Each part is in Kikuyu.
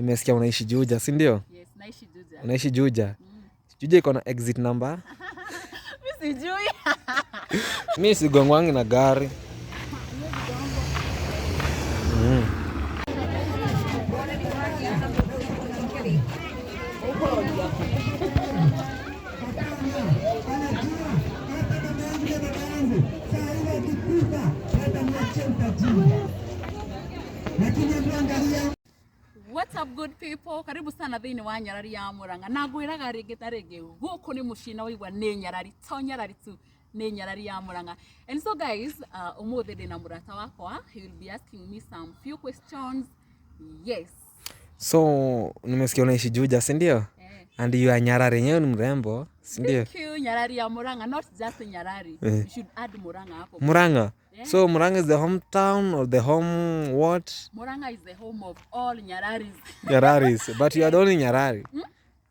Nimesikia unaishi Juja, si ndio? Yes, naishi Juja. Unaishi Juja? Juja iko na exit number? Mi sijui. Mi sigongwangi na gari. What's up, good people? Karibu sana thĩinĩ wa nyarari ya Murang'a. Na ngwĩraga rĩngĩ na rĩngĩ, gũkũ nĩ mũciĩ na waigua nĩ nyarari, to nyarari tu, nĩ nyarari ya Murang'a. And so guys, ũmũthĩ ndĩna mũrata wakwa. He will be asking me some few questions. Yes. So nimesikia unaishi Juja, si ndio? Eh. And you are Nyarari, yenyewe ni mrembo, si ndio? Thank you, Nyarari ya Murang'a, not just Nyarari. You should add Murang'a hapo. Murang'a. So Murang'a is the hometown or the home what? Murang'a is the home of all Nyararis. Nyararis. But you are the only Nyarari.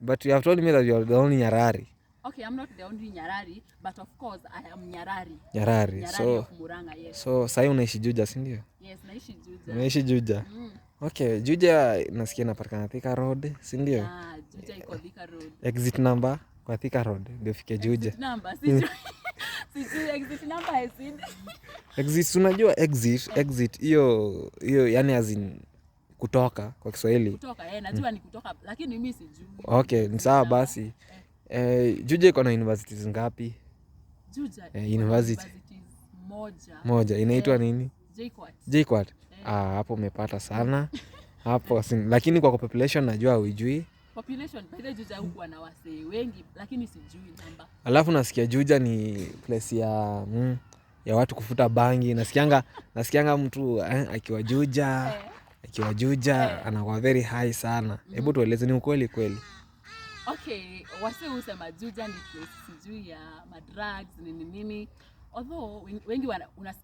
But you have told me that you are the only Nyarari. Okay, I'm not the only Nyarari, but of course I am Nyarari. Nyarari. Nyarari So of Murang'a, yes. so sahii unaishi Juja, si ndio? Yes, naishi Juja. Unaishi Juja. Okay, Juja nasikia inapatikana Thika Road, si ndio? Ah, Juja iko Thika Road. Exit number kwa Thika Road ndio ufike Juja. Exit number, sijui. Sijui exit number has in. Exit, unajua exit hiyo hiyo yani as in kutoka kwa Kiswahili. Kutoka, eh, najua ni kutoka, lakini mimi sijui. Okay, ni sawa basi. Eh, Juja iko na universities ngapi? Juja Eh, iko na university. universities moja. Moja inaitwa nini? JKUAT. JKUAT. Ah, hapo umepata sana. Hapo lakini kwa population najua huijui. Population, by the way, Juja hukuwa na wasee wengi, lakini sijui namba. Alafu nasikia Juja ni place ya watu kufuta bangi. Nasikianga mtu akiwa Juja anakuwa very high sana. Hebu tueleze ni ukweli kweli? Okay, wasee husema Juja ni place sijui ya madrugs nini nini. Although wengi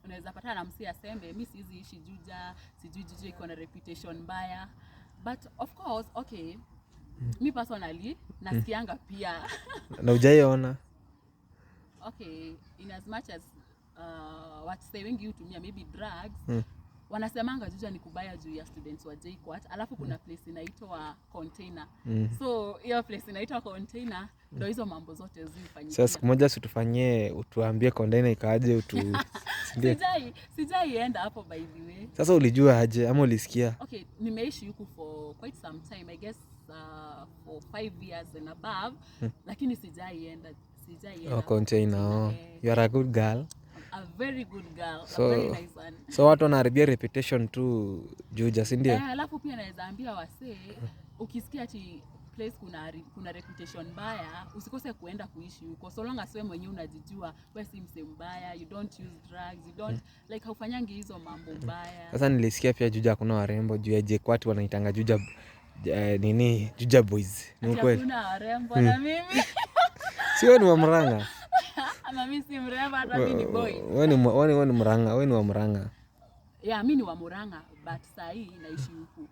unaweza patana na msee aseme mi siwezi ishi Juja, sijui Juja iko na reputation mbaya. But of course, okay, mi personally nasikianga pia. Na hujaiona? Okay, in as much as wasee wengi hutumia maybe drugs, wanasemanga Juja ni kubaya juu ya students wa JKUAT. Alafu kuna place inaitwa Container. So hiyo place inaitwa Container ndo hizo mambo zote zifanyikia. Sasa siku moja situfanyie, utuambie container ikaaje, utu si ndio? Sijai enda hapo by the way. Sasa ulijua aje ama ulisikia? Okay, nimeishi huku for quite some time, I guess for 5 years and above, lakini sijaienda Oh, container. Oh. Eh. You are a good girl. A very good girl, a very nice one. So watu wanaharibia reputation tu Juja, si ndio? Eh, alafu pia naweza ambia wasee, ukisikia ati place kuna reputation mbaya, usikose kuenda kuishi huko. So long as wewe mwenyewe unajijua, wewe si msee mbaya, you don't use drugs, you don't like haufanyangi hizo mambo mbaya. Sasa nilisikia pia Juja hakuna warembo juu ya JKUAT wanaitanga Juja nini Juja boys. Ni Ati ukweli? hakuna warembo na mimi. Si wewe ni wa Murang'a? Ama mimi si mrembo, hata mimi ni boy. Wewe ni Murang'a, wewe ni wa Murang'a. Yeah, mimi ni wa Murang'a but saa hii naishi huku.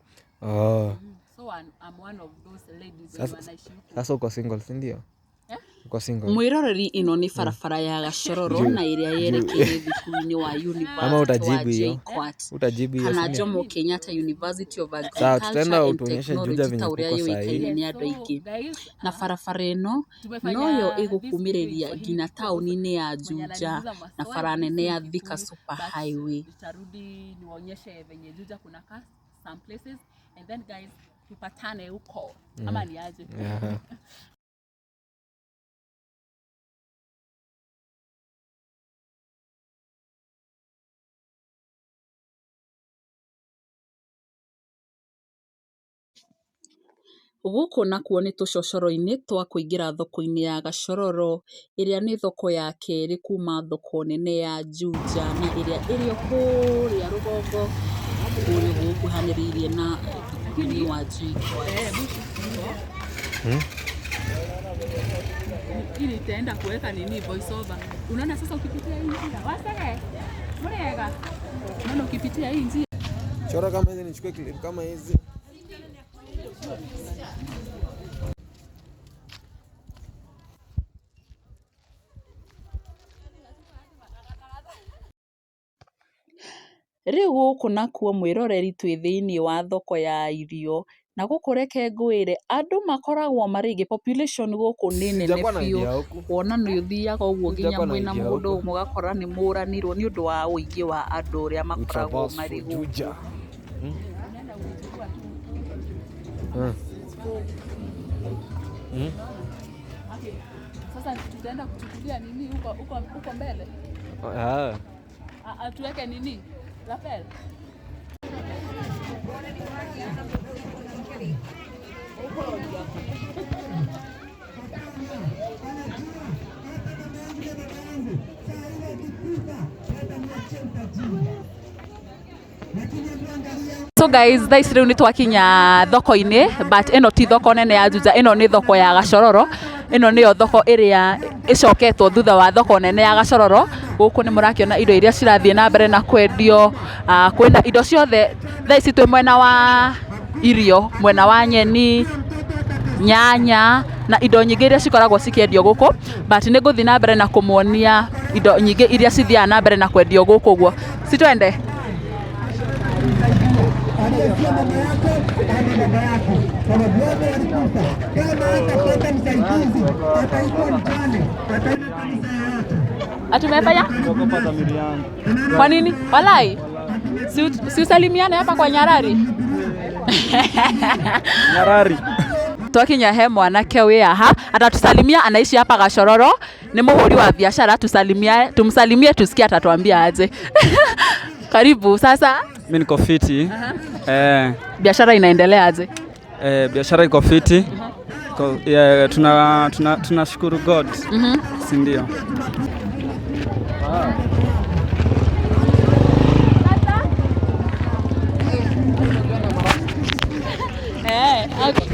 Oh. So I'm one of those ladies wenye wanaishi huku. Sasa uko single, si ndio? Eh? Uko single. Mwĩroreri ĩno nĩ barabara ya Gachororo na ĩrĩa yerekeire thukuru-inĩ wa Ama University wa utajibu hiyo. JKUAT Utajibu hiyo, kana si ndio? Jomo Kenyatta University of Sawa, Agriculture tutaenda and utuonyeshe Juja Technology venye ta ũrĩa kuko sahi. yũĩkaine nĩ Yes, andũ so aingĩ. guys, Na barabara ĩno tumefanya noyo this video in ĩgũkumĩrĩria Swahili nginya because taũni-inĩ ya mwenye Juja ananiuliza na maswali bara nene si ya Thika Kikuyu, Super but Highway. nitarudi niwaonyeshe venye Juja kuna ka some places and then guys tupatane huko ama niaje? Yeah. Gũkũ nakuo nĩ tũcocoro-inĩ twa kũingĩra thoko-inĩ ya Gachororo ĩrĩa nĩ thoko ya kerĩ kuma thoko nene ya Juja na ĩrĩa ĩrĩ o kũrĩa rũgongo kũrĩa ũguo ũkuhanĩrĩirie na thukuru-inĩ wa JKUAT. Hii nitaenda kuweka nini voice over. Unaona sasa ukipitia hii njia. Wasee. Murega. Unaona ukipitia hii njia. Chora kama hizi, nichukue clip kama hizi. Rĩu gũkũ nakuo mwĩroreri twĩ thĩinĩ wa thoko ya irio, na gũkũ reke ngwĩre andũ makoragwo marĩ aingĩ, population gũkũ nĩ nene Sijakuwa na biũ, idea huku. kuona nĩ ũthiaga ũguo nginya Sijakuwa na mwĩna idea mũndũ huku. mũgakora nĩ mũranirwo nĩ ũndũ wa ũingĩ wa andũ ũrĩa We makoragwo traverse marĩ for gũkũ. Juja. Mm. Mm. Okay. Sasa tutaenda kuchukulia nini huko huko huko mbele? Ah. Tuweke nini? Lapel. So guys, thaa ici rĩu nĩ twakinya thoko-inĩ, but ĩno ti thoko nene ya Juja, ĩno nĩ thoko ya Gachororo. Ĩno nĩyo thoko ĩrĩa ĩcoketwo thutha wa thoko nene ya Gachororo. Gũkũ nĩ mũrakĩona indo iria cirathiĩ na mbere na kwendio, kwĩna indo ciothe. Thaa ici twĩ mwena wa irio, mwena wa nyeni, nyanya na indo nyingĩ iria cikoragwo cikĩendio gũkũ, but nĩ ngũthiĩ na mbere na kũmuonia indo nyingĩ iria cithiaga na mbere na kwendio gũkũ ũguo. Si twende? Aliyesikia mama yako ama baba yako, sababu wote walikufa. Kama hatapata msaidizi, ataitwa mjane, ataitwa kanisa yoyote. Ati umefanya? Kwa nini? Walai. Si usalimiane hapa kwa Nyarari? Nyarari. Twakinya he mwanake wĩ aha atatusalimia, anaishi hapa Gachororo, ni muhuri wa biashara. Tusalimie, tumsalimie tusikie atatuambia aje. Karibu. Sasa Mi niko fiti. Eh, biashara inaendelea aje? Biashara iko fiti. Yeah, tunashukuru God. Si ndio? Eh, okay.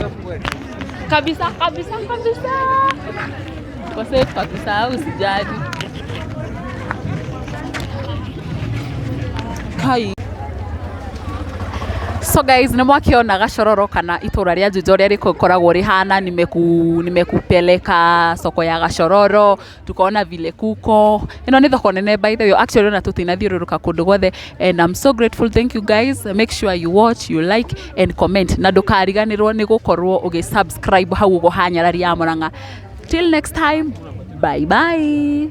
Kabisa kabisa kabisa. Kwa safe kabisa, usijali. Kai. So guys, nĩ mwakiona Gachororo kana itũra rĩa Juja ũrĩa rĩkoragwo rĩhana. Nimekupeleka soko ya Gachororo, tukaona vile kuko. Ĩno nĩ thoko nene, by the way. Actually ona tũtinathiũrũrũka kũndũ guothe, and I'm so grateful. Thank you guys. Make sure you watch, you like and comment, na ndũkariganĩrwo nĩ gũkorwo ũgĩ subscribe hau ũguo ha Nyarari ya Murang'a. Till next time, bye bye.